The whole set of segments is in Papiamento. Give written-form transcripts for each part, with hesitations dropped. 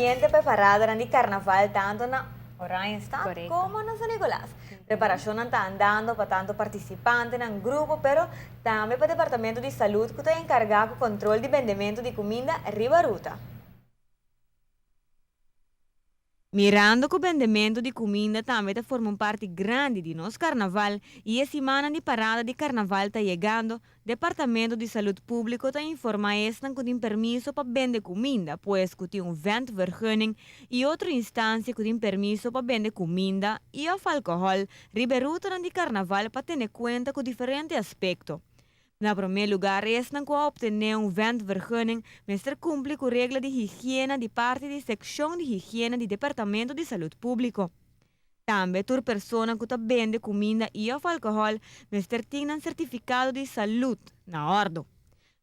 ambiente pa e paradanan di Carnaval tanto na Oranjestad como na San Nicolas. Preparacionnan ta andando pa tanto participantenan, grupo pero tambe pa Departamento di Salud cu ta encarga cu control di bendemento di cuminda riba ruta. Mirando ku bendementu di kuminda tambe ta forma un parti grandi di nos karnaval i e simannan di parada di karnaval ta yegando, Departamento di Salud Públiko ta informá esnan ku tin permiso pa bende kuminda, pues ku tin un ventvergunning i otro instansia ku tin permiso pa bende kuminda i òf alkohòl riba e rutanan di karnaval pa tene kuenta ku diferente aspekto. Na promé lugar esnan ku a optené un ventvergunning mester kumpli ku regla di higiena di parti di sekshon di higiena di Departamento di Salud Públiko. Tambe tur persona ku ta bende kuminda i òf alkohòl mester tin nan sertifikado di salud na òrdu.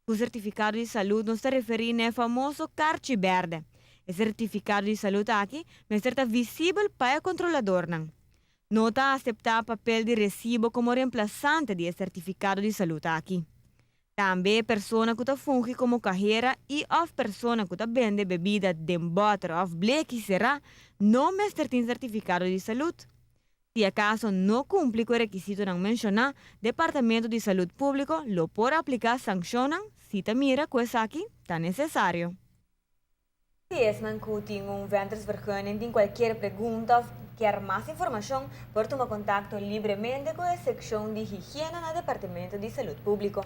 Ku sertifikado di salud nos ta referí na e famoso karchi bèrdè. E sertifikado di salud aki mester ta visibel pa e kontroladornan. No ta aseptá papel di resibo komo remplasante di e sertifikado di salud aki. Tambe e persona ku ta fungi komo kahera i òf persona ku ta bende bebida den bòter òf bleki será no mester tin sertifikado di salud. Si akaso no kumpli ku e rekisitonan menshoná, Departamento di Salud Públiko lo por apliká sankshonnan si ta mira ku esaki ta nesesario. Si esnan cu tin un ventersvergunning tin cualkier pregunta of kier mas informacion, por tuma contacto libremente cu e seccion di higiena na Departamento di Salud Publico.